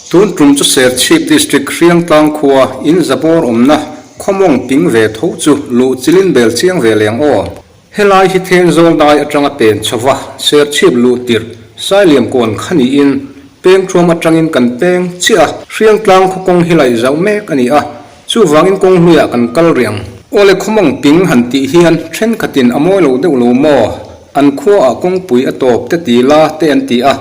Tun tum chu Serchhip District Hriangtlang khua in zabawr awmna khawmawng ping ve tho chu luh chilin bel chiang ve leng aw. Helai hi Thenzawl dai atanga pen chhova Serchhip luh tirh Sailiam kawn kha niin Pengthuam atangin kan peng chiah a, Hriangtlang khaw kawng hi laih zauh mek a ni a, chuvangin kawng hluiah kan kal rih ang. Awle khawmawng ping han tih hian thenkhatin a mawi lo deuh lo maw? An khuaah kawngpui a tawp te ti la te an ti a,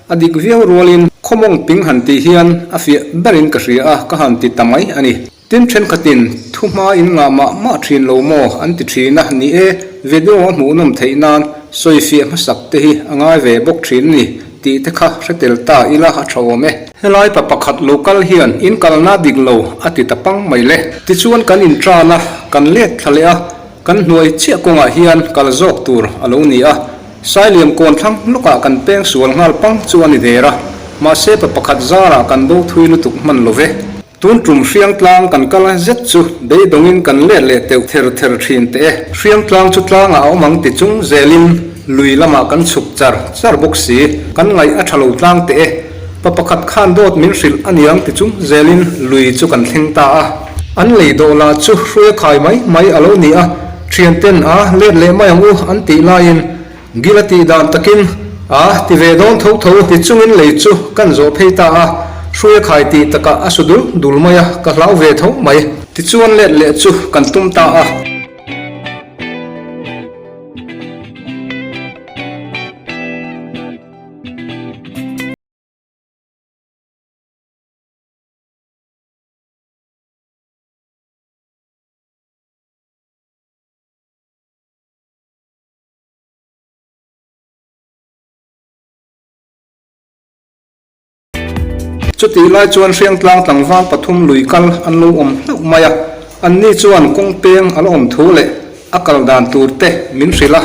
A dik viau rualin khawmawng ping han tih hian a fiah berin ka hria a, ka han ti ta mai a ni. Tin thenkhatin thu hma in ngah mah mah thin lo maw an ti thin a, ni e, video a hmuhnawm theih nan sawi fiah hmasak te hi a ngai ve bawk thin a ni tih te kha hre tel ta ila a tha awm e. Helai pa pakhat lo kal hian in kalna dik lo a ti ta pang mai le. Tichuan kan intan a, kan let thla leh a, kan hnuai chiah kawngah hian kal zawk tur a lo ni a. Sailiam kawn thlang lawkah kan peng sual nghal pang chu a ni der a, mahse pa pakhat zarah kan bo thui lutuk hman lo ve. Tun tum Hriangtlang kan kal zet chu beidawngin kan let leh teuh ther ther thin teh e. Hriangtlang chu tlangah a awm ang ti chung zelin lui lamah kan chhuk char char bawk si, kan ngaih a tha lo tlang teh e. Pa pakhat khan dawt min hrilh a niang ti chung zelin lui chu kan thleng ta a. An lei dawh lah chu hruai a khai mai mai a lo ni a. Thianten a let leh mai ang u an tih laiin Gil a tih dan takin a ti ve dawn tho tho ti chungin lei chu kan zawh phei ta a, hruai a khai tih takah a su dul dul mai a, ka hlau ve tho mai. Tichuan let leh chu kan tum ta a. Chutih lai chuan Hriangtlang tlangval pathum lui kal an lo awm hlauh mai a, anni chuan kawng peng a la awm thu leh a kal dan tur te min hrilh a.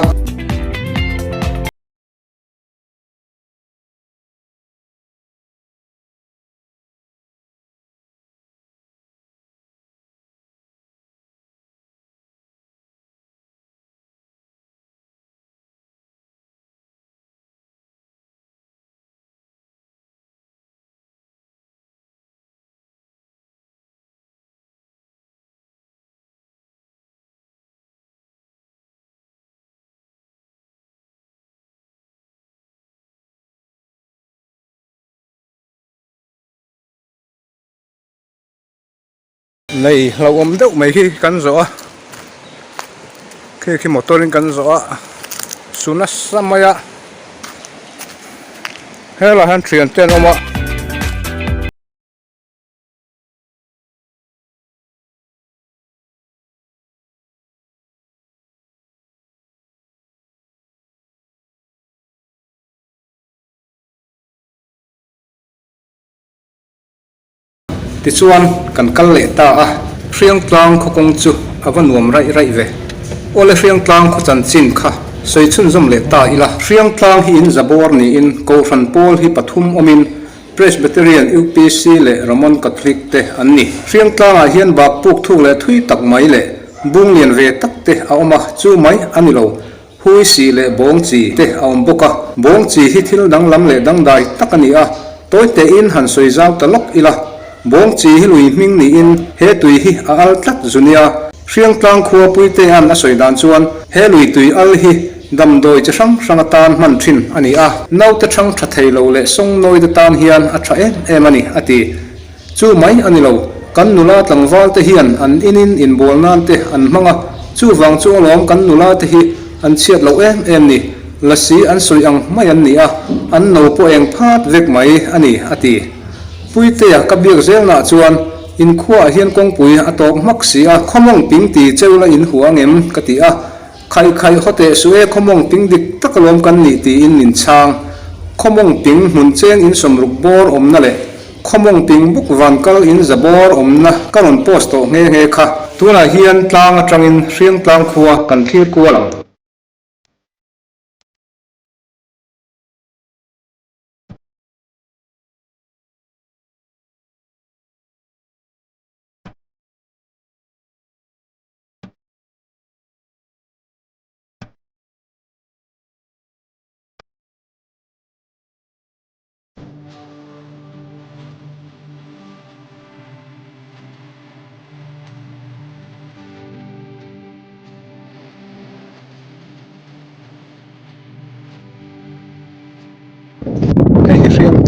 Nei hlauhawm deuh mai hi kan zawh a khi khi motor in kan zawh a su nasa mai a helaiah hian thian te an awm a. Tichuan, kan kal leh ta a, Hriangtlang khaw kawng chu a va nuam raih raih ve. Awle Hriangtlang khaw chanchin kha sawi chhunzawm leh ta ila. Hriangtlang hi in zabawr niin Kohhran pawl hi pathum awmin Presbyterian, UPC leh Roman Catholic te an ni. Hriangtlangah hian bak puk thuk leh thui tak mai leh bung lian ve tak te a awm a, chu mai a ni lo. Hui si leh bawng chi te a awm bawk a, bawng chi hi thil danglam leh dangdai tak a ni a, tawi tein han sawi zau ta lawk ila, bawng chi hi lui hming niin he tui hi a al tlat zu nia. Hriangtlang khua Puitea'n a sawi dan chuan he lui tui al hi damdawi chi hrang hrang atan hman thin a ni a, naute ṭhang ṭha thei lo leh sawngnawi te tan hian a ṭha em em a ni, a ti. Chu mai a ni lo, kan nula tlangval te hian an inin inbual nan te an hmang a, chuvang chu alawm kan nula te hi an chhiat loh em em ni, lasi an sawi ang mai an ni a, an no pawh eng phat vek mai a ni, a ti. Puitea ka biak zelnaah chuan inkhuaah hian kawngpui a tawp hmak si a, khawmawng ping ti cheu la in hua angem? ka ti a, Khaih khaih haw teh suh e, khawmawng ping dik tak alawm kan nih tiin min chhang. Khawmawng ping hmun cheng in sawmruk bawr awmna leh khawmawng ping buk van kal in za bawr awmna ka rawn post tawh nghe nghe kha. Tunah hian tlang atangin Hriangtlang khua kan thlir kual ang.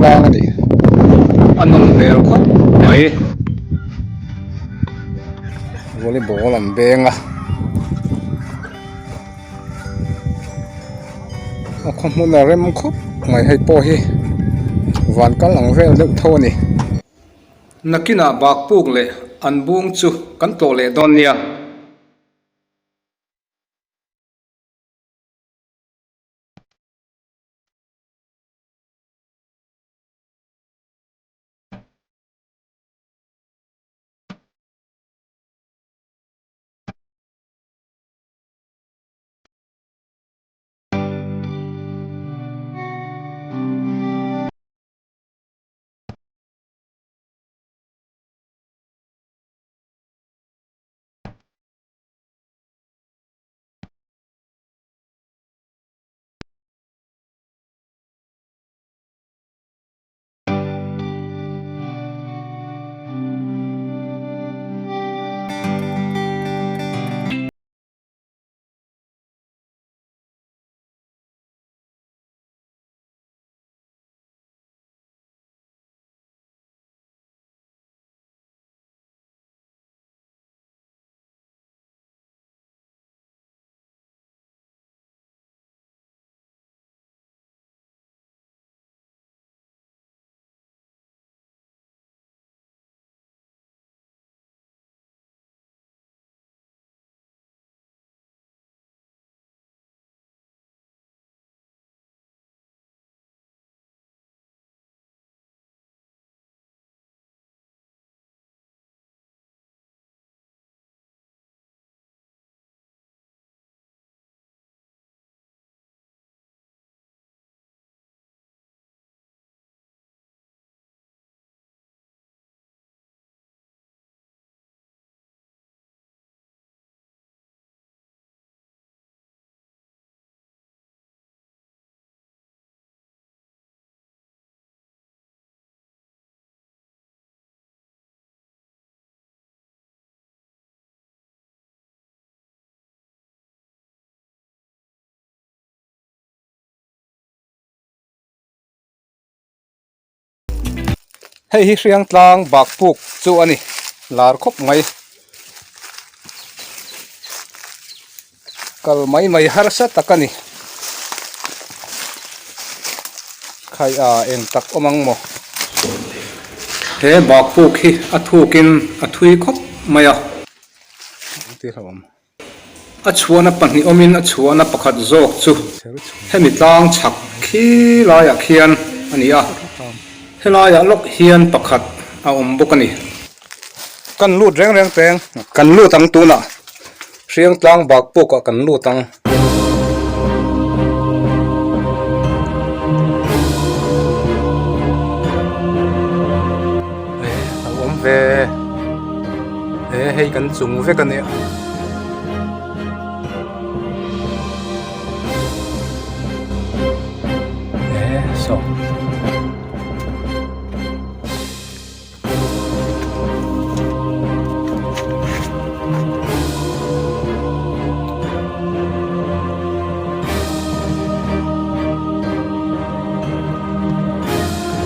Hriangtlang a ni. A nawm hmel khawp mai. Volleyball an beng a. A khaw hmun a rem khawp mai hei pawh hi van kal ang vel deuh tho a ni. Nakinah bakpuk leh an bung chu kan tlawh leh dawn nia. Hei hi Hriangtlang Bakpuk chu a ni lar khawp mai. Kal mai mai harsa tak a ni. Khai a eng tak awm ang maw? He Bakpuk hi a thukin a thui khawp mai a. A chhuahna pahnih awmin a chhuahna pakhat zawk chu hemi tlang chhak khi laiah khian a ni a, helaiah lawk hian pakhat a awm bawk a ni. Kan lut reng reng teng. Kan lut ang tunah hriang tlang bak pawkah kan lut ang. E a awm ve. E hei kan chung vek a nia. E saw.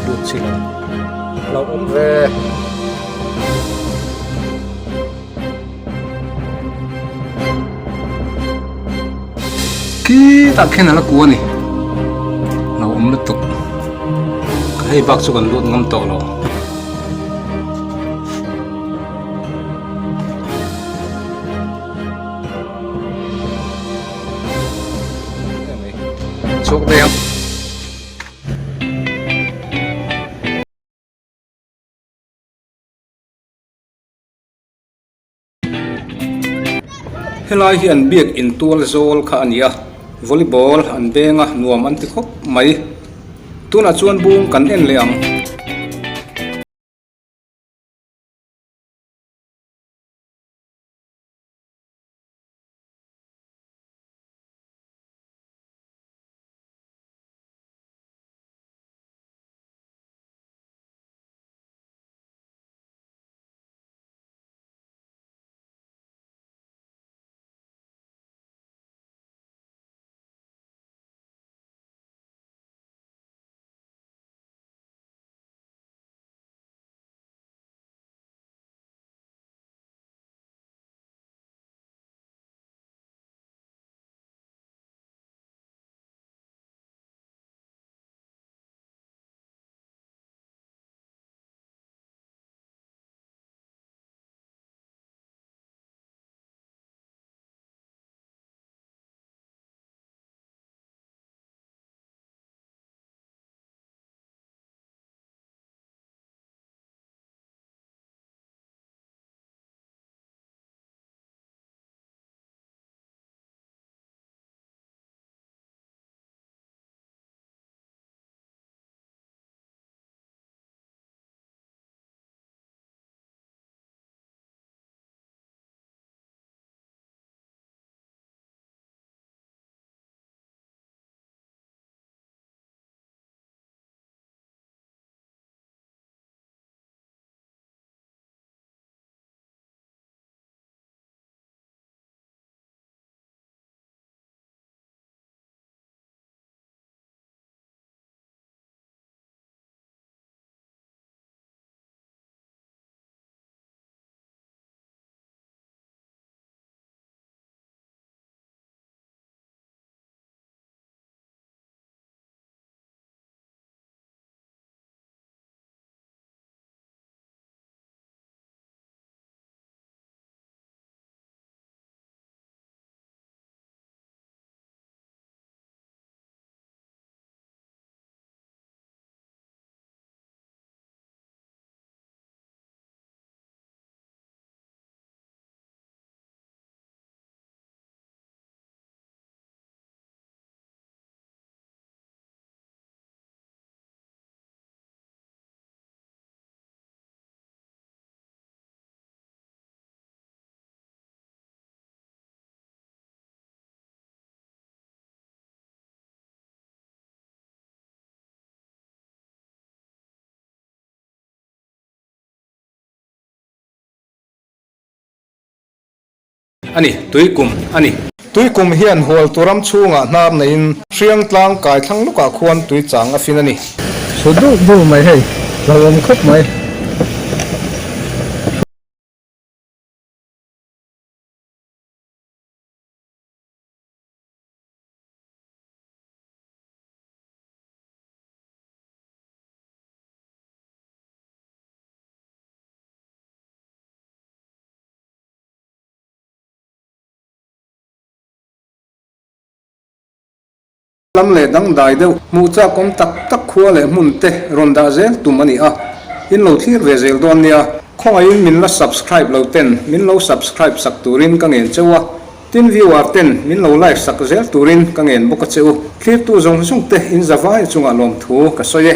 Lut chi lo. Lo awm ve. Khitah khian a la ku a ni. Lo awm lutuk. Hei bak chu kan lut ngam tawh lo. Chhuak daih ang. Helai hi an biak in tual zawl kha a ni a, volleyball an beng a nuam an ti khawp mai. Tunah chuan bung kan en leh ang. a ni, Tuikum a ni. Tuikum hian Hualtu ram chhungah hnar neiin Hriangtlang kai thlang lawkah khuan tui chang a fin a ni. Su duh duh mai hei, hlauhawm khawp mai. Lam leh dangdai deuh hmuh chak awm tak tak khua leh hmun te rawn dah zel tum a ni a, in lo thlir ve zel dawn nia. Khawngaihin min la subscribe lo ten min lo subscribe sak turin ka ngen cheu a, tin viewer ten min lo like sak zel turin ka ngen bawk a che u. Thlirtu zawng zawng te in zavai chungah lawmthu ka sawi e.